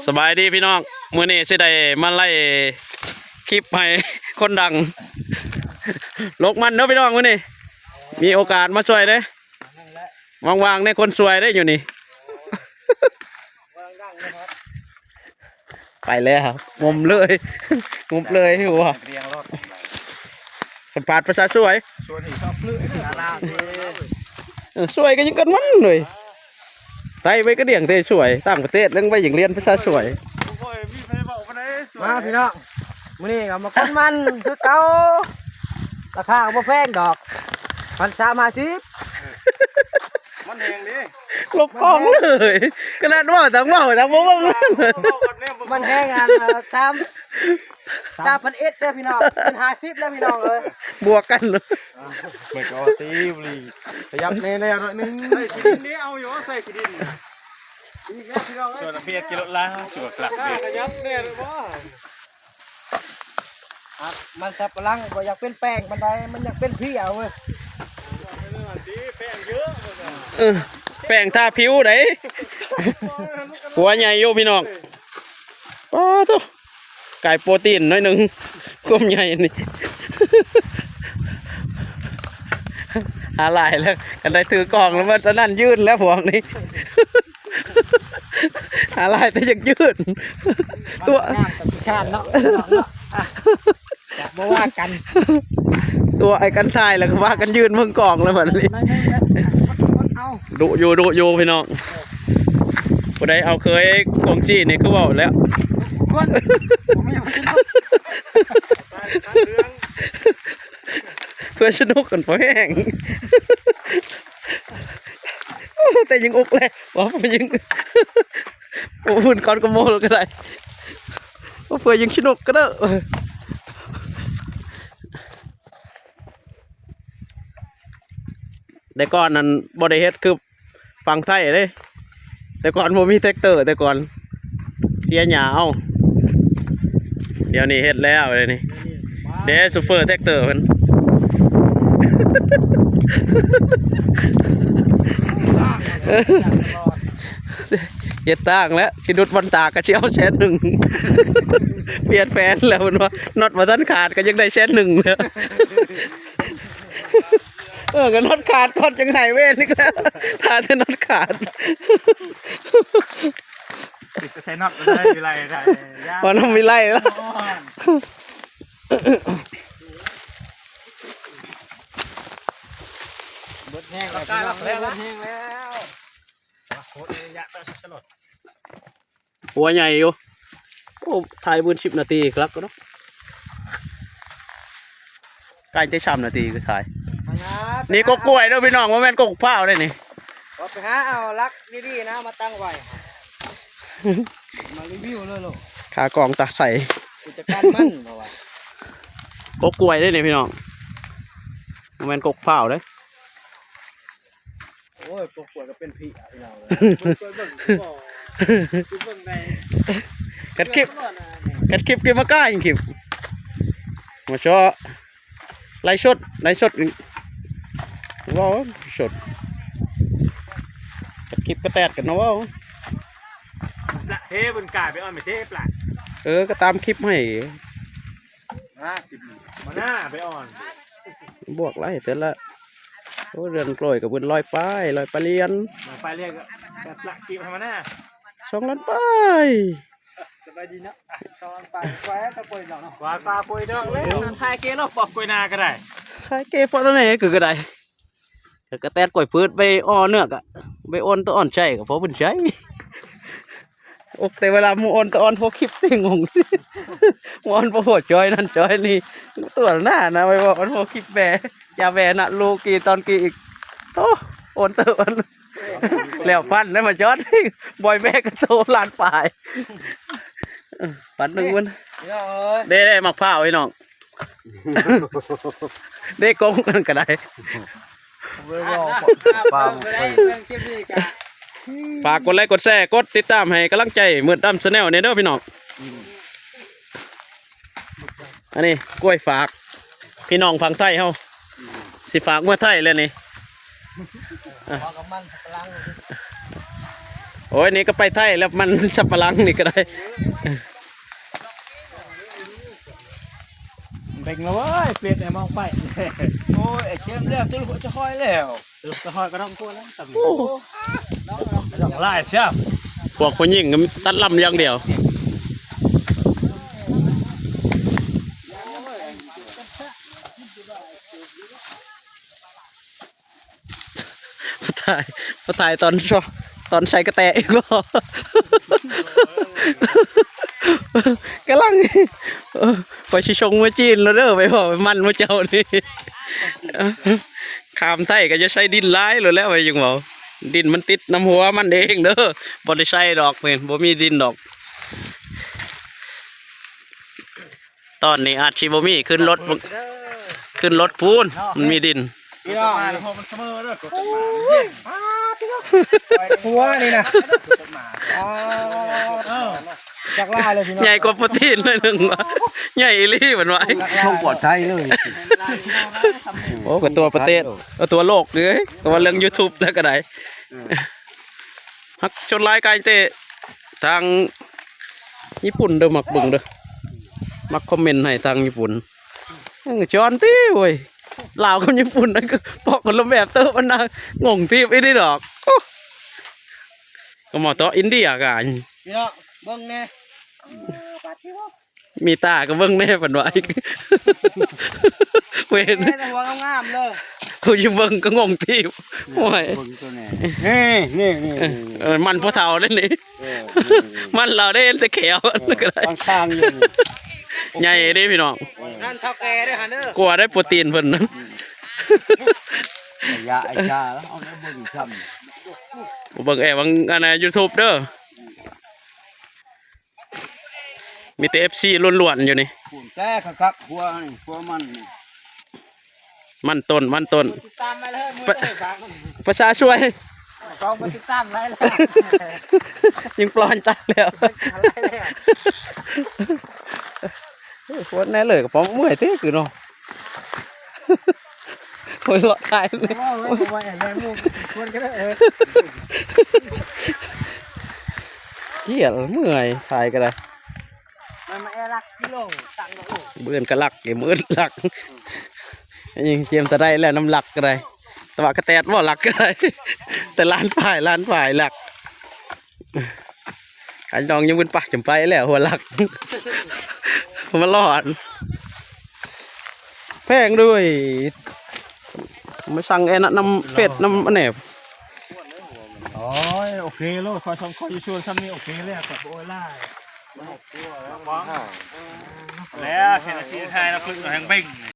ສະບາຍດີພີ່ນ້ອງ ມື້ນີ້ຊິໄດ້ມາໄລ່ຄລິບໃຫ້ຄົນດັງ ຫຼົກມັນເດີພີ່ນ້ອງ ມື້ນີ້ມີໂອກາດມາຊ່ວຍເດ້ ວ່າງໆ ໃນຄົນຊ່ວຍເດ້ຢູ່ນີ້ ໄປແລ້ວ ງົມເລີຍ ງົບເລີຍຫົວ ສຳພາດພາສາຊ່ວຍ ເອີ ຊ່ວຍກໍຍັງກັນມັນເລີຍ ໄທໄປກະດຽງແຕ່ຊ່ວຍ ຕ່າງປະເທດຍັງໄປຢາກຮຽນພາສາຊ່ວຍ ມາພີ່ນ້ອງ ມື້ນີ້ກໍມາກົນມັນຄືເກົ່າ ລາຄາກໍບໍ່ແພງດອກ ພັນສາມຫ້າສິບ ມັນແຮງເດ້ ຫຼົບອອກເລີຍ ຂະໜາດເວົ້າ ຕ້ອງເວົ້າ ຕ້ອງບໍ່ເບິ່ງ ມັນແຮງອັນສາມ ສາມພັນເອັດເດີພີ່ນ້ອງ ເປັນຫ້າສິບແລ້ວພີ່ນ້ອງເອີຍ ບວກກັນ ມັນກໍຕີບລີ ຂະຫຍັບແດ່ແລ້ວໜ້ອຍໜຶ່ງ ໃສ່ຂີ້ດິນນີ້ເອົາຢູ່ ໃສ່ຂີ້ດິນ ອີກແລ້ວພີ່ນ້ອງເອີຍ ຊວນເບຍຂີ່ລົດລາວ ຊວນກະລັກເບຍ ຂະຫຍັບແດ່ເລີຍບໍ່ ມັນສັບປະຫຼັງບໍ່ຢາກເປັນແປ້ງປານໃດ ມັນຢາກເປັນເພຍເວີຍ ແປ້ງເຍີະ ເອີ ແປ້ງທາຜິວໃດ ຫົວໃຫຍ່ຢູ່ພີ່ນ້ອງ ປາໂທ້ ກາຍໂປຣຕີນໜ້ອຍໜຶ່ງ ຄວາມໃຫຍ່ນີ້ ຫາຫຼາຍແລ້ວ ຄັນໄດ້ຖືກ້ອງແລ້ວ ມັນຕອນນັ້ນຢືນແລ້ວພວກນີ້ ຫາຫຼາຍແຕ່ຢາກຢືນ ຕົວະ ງາມແຕ່ຂີ້ຄ້ານເນາະ ເນາະ ອ່ະ ຈະບໍ່ວ່າກັນ ຕົວະອ້າຍກັນຖ່າຍ ແລ້ວກໍວ່າກັນຢືນເບິ່ງກ້ອງແລ້ວບັດນີ້ ເອົາ ດຸຢູ່ ດຸຢູ່ພີ່ນ້ອງ ຜູ້ໃດເອົາເຄີຍກວາງຈີ່ນີ້ຄືເວົ້າແລ້ວ ຄົນ ເພື່ອສະໜຸກກັນພໍແຮງ ໂອ້ ແຕ່ຍິງອຸກແລ້ວ ວ່າໄປຍິງ ໂອ້ ພື້ນກ່ອນກໍໂມລະກໍໄດ້ ໂອ້ ເພື່ອຍິງສະໜຸກກໍເດີ ແຕ່ກ່ອນນັ້ນບໍ່ໄດ້ເຮັດຄື ຝັ່ງໄທເດ້ ແຕ່ກ່ອນບໍ່ມີແທັກເຕີ ແຕ່ກ່ອນເສຍຫຍ້າເອົາ ດຽວນີ້ເຮັດແລ້ວດຽວນີ້ ເດ້ ໂຊເຟີແທັກເຕີເພິ່ນ ເຮັດຕ່າງແລ້ວ ຊິດຸດບ່ອນຕາກກໍຊິເອົາແສນໜຶ່ງ ປ່ຽນແຜນແລ້ວເພິ່ນວ່າ ນັອດບໍ່ທັນຂາດກໍຍັງໄດ້ແສນໜຶ່ງແລ້ວ. ເອີ ກໍນັອດຂາດກ່ອນຈັ່ງໃຫ້ເວນອີກແລ້ວ ຖ້າແຕ່ນັອດຂາດ ຕິດໃສ່ນັອດກໍໄດ້ ວິໄລໄດ້ ບໍ່ນຳວິໄລແລ້ວ ເບິດແຮງແລ້ວ ເບິດແຮງແລ້ວ ໂຄດເອຍະຕະສະຫຼົດ. ຫົວໃຫຍ່ຢູ່ ໂອ້ ຖ່າຍບືນສິບນາທີຄັກເນາະ ໃກ້ຈະສາມນາທີກໍຖ່າຍ ນີ້ກົກກ້ວຍເດີພີ່ນ້ອງ ບໍ່ແມ່ນກົກພ້າວເດ້ນີ້ ກໍໄປຫາເອົາຫຼັກດີໆນະ ມາຕັ້ງໄວ້ ມາຣີວິວເລີຍໂລດ ຂາກອງຕາໃສ ຜູ້ຈັດການມັນ ເພາະວ່າ ກົກກ້ວຍເດ້ນີ້ພີ່ນ້ອງ ບໍ່ແມ່ນກົກພ້າວເດ້. ໂອ້ຍ ພວກກວດກໍເປັນຜີພີ່ນ້ອງເອີຍ ເບິ່ງ ເບິ່ງ ເບິ່ງ ເບິ່ງໃນ ກັດຄລິບ ກັດຄລິບ ຄລິບມາກ້າຍຄລິບ ມາເຊາະ ໄລສົດ ໄລສົດ ເວົ້າສົດ ກັດຄລິບກະແຕດກັນເນາະ ເວົ້າ ປະເທເພິ່ນກາຍໄປອ່ອນໄປເທປະ ເອີ ກໍຕາມຄລິບໃຫ້ ມາສິບ ມາໜ້າໄປອ່ອນ ບວກຫຼາຍແຕ່ລະ ໂອ້ ເລື່ອງກລ້ວຍກໍເບິດຮ້ອຍປາຍ ຮ້ອຍປາຍຫຼຽນ ຮ້ອຍປາຍຫຼຽນກໍແຕ່ລະກິວໃຫ້ມາໜ້າ ສອງລ້ານປາຍ ສະບາຍດີເນາະ ສອງລ້ານປາຍ ປາຍຕະປ່ອຍດອກເນາະ ວ່າຕາປ່ອຍດອກເລີຍ ຂາຍເກເນາະ ປອກກ້ວຍນາກໍໄດ້ ຂາຍເກປອກນັ້ນເອງກໍໄດ້. ກະແຕດກ້ວຍພືດ ໄປອໍ້ເນື້ອກະ ໄປອ່ອນໂຕອ່ອນໃຊ້ກະພໍເພິ່ນໃຊ້ ອົກແຕ່ເວລາໝູ່ອ່ອນໂຕອ່ອນໂພຄລິບຕິງງ ໝູ່ອ່ອນໂພໂພຈອຍນັ້ນຈອຍນີ້ ຕົວໜ້ານະ ໄປເວົ້າອ່ອນໂພຄລິບແບ ຢ່າແບນະ ລູກກີຕອນກີອີກ ໂອ້ ອ່ອນໂຕອ່ອນ ແລ້ວພັນໄດ້ມາຈອດ ບອຍແບກະໂຕລ້ານປາຍ ເອີ ພັນໜຶ່ງມັນ ເດ້ ເດ້ ໝາກພ້າວພີ່ນ້ອງ ເດ້ ກົງກັນກໍໄດ້ ຝາກກົດໄລກົດແຊ ກົດຕິດຕາມໃຫ້ກຳລັງໃຈມືດດຳແຊນແນວແດ່ເດີພີ່ນ້ອງ ອັນນີ້ກ້ວຍຝາກ ພີ່ນ້ອງຝັ່ງໄທເຮົາ ຊິຝາກເມືອໄທແລ້ວນີ້ ອ່ະ ພໍກັບມັນສຳປະຫຼັງ ໂອ ໂອ້ຍ ນີ້ກໍໄປໄທແລ້ວ ມັນສັບປະຫຼັງນີ້ກໍໄດ້. ເບັງແລ້ວເວີຍ ເປັດໃຫ້ມອງໄປ. ໂອ້ຍ ໄອ້ເຂັ້ມແລ້ວ ຈະລຸກຈະຄອຍແລ້ວ ຈະຄອຍກໍຕ້ອງກົວແລ້ວ. ໂອ້ ຕ້ອງຫຼາຍຊະ ພວກຜູ້ຍິງກໍຕັດລຳຢ່າງດຽວ. ມາຖ່າຍ ມາຖ່າຍຕອນ ຕອນໃສ່ກະແຕອີກບໍ່? ກຳລັງ ເອີ ຂ້ອຍຊິສົ່ງເມືອຈີນແລ້ວເດີ ໄປເວົ້າມັນໝູ່ເຈົ້ານີ້. ຂ້າມໄທກໍຢ່າໃສ່ດິນຫຼາຍໂລດແຫຼະ ວ່າຈັ່ງເວົ້າ. ດິນມັນຕິດນຳຫົວມັນເອງເດີ ບໍ່ໄດ້ໃສ່ດອກ ເພິ່ນບໍ່ມີດິນດອກ. ຕອນນີ້ອາດຊິບໍ່ມີ ຂຶ້ນລົດ ຂຶ້ນລົດພຸ້ນ ມັນມີດິນ. ພີ່ນ້ອງ ຫົວມັນສະເໝີເດີ ກົດມາ ຫົວນີ້ນະ ຈັກຫຼາຍເລີຍພີ່ນ້ອງ ໃຫຍ່ກວ່າໂປຣຕີນໜ້ອຍໜຶ່ງ ໃຫຍ່ອີ່ຫຼີເພິ່ນວ່າ ຊ່ວງປອດໄທເລີຍ. ໂອ້ ກໍຕົວປະເທດ ເອີ ຕົວໂລກເອີຍ ກໍວ່າເລື່ອງຢູທູບແລ້ວກໍໄດ້. ຮັກຊົນຫຼາຍກາຍເຕະ ທາງຍີ່ປຸ່ນເດີ ມັກເບິ່ງເດີ ມັກຄອມເມັນໃຫ້ທາງຍີ່ປຸ່ນ. ເອີ ຈອນຕິເວີຍ ລາວກັບຍີ່ປຸ່ນນັ້ນ ເປາະຄົນລະແບບເຕີບ ອັນນັ້ນງົງຕີບອີ່ນີ້ດອກ. ໂອ້ ກໍມາຕໍ່ອິນເດຍກະ ພີ່ນ້ອງເບິ່ງແດ່. ມີຕາກໍເບິ່ງແດ່ເພິ່ນວ່າອີກ ເຫັນແຕ່ຫົວງາມໆເດີ ຜູ້ຢູ່ເບິ່ງກໍງົງຕີບ. ໂອ້ຍ ເບິ່ງຕົວແນ່ ນີ້ໆໆ ເອີ ມັນຜູ້ເຖົ້າເດ້ນີ້ ເອີ ມັນລາວໄດ້ເຫັນແຕ່ແຂວ ເອີ ກໍໄດ້ ຂ້າງໆຢູ່ນີ້ ໃຫຍ່ເດ້ພີ່ນ້ອງ ນັ້ນເຖົ້າແກ່ເດ້ຫັ້ນເດີ ກວ່າໄດ້ໂປຣຕີນເພິ່ນ ໄອ້ຢາ ໄອ້ຢາ ເອົາມາເບິ່ງຊ້ຳ ເບິ່ງແອບ ເບິ່ງອັນນະ ຢູທູບເດີ. ມີແຕ່ເອັຟຊີລ້ວນໆຢູ່ນີ້ ແຕ່ຄັກໆ ຫົວນີ້ ຫົວມັນນີ້ ມັນຕົ້ນ ມັນຕົ້ນ ຕິດຕາມມາເລີຍ ປະ ປະຊາຊ່ວຍ ກອງມາຕິດຕາມຫຼາຍແລ້ວ ຍິງປລອຍຕາຍແລ້ວ ໂຄດແນ່ເລີຍ ກະເປົາເມື່ອຍຕິຄືເນາະ. ໂອ້ຍ ເລາະຖ່າຍ ໂອ້ຍ ໂອ້ຍ ແລງໝູ່ ຄວນກໍໄດ້ ເອີ ກຽດ ເມື່ອຍ ຖ່າຍກໍໄດ້ ມັນມາແອລັກກິໂລ ຕັ້ງແລ້ວ ມື້ອື່ນກໍລັກ ມື້ອື່ນລັກ ຍິງຈຽມຕະໄດ້ແລ້ວ ນ້ຳລັກກໍໄດ້ ແຕ່ວ່າກະແຕດບໍ່ລັກກໍໄດ້ ແຕ່ລ້ານປາຍ ລ້ານປາຍລັກ. ໄອ້ນ້ອງຍັງເປັນປາກຈຳໄປແລ້ວ ຫົວຫຼັກ ມາຫຼອດ ແພງດ້ວຍ ມາສັ່ງແອນະນຳເຟສນຳອັນແນບ. ໂອ້ຍ ໂອເຄໂລດ ຂ້ອຍສອງຄົນຢູ່ສວນຊ່ຳນີ້ ໂອເຄແລ້ວ ຂ້ອຍບໍ່ໂອ້ຍຫຼາຍ ແລ້ວເສຍນາຊີໄທລະຝຶກແຮງເບັງ.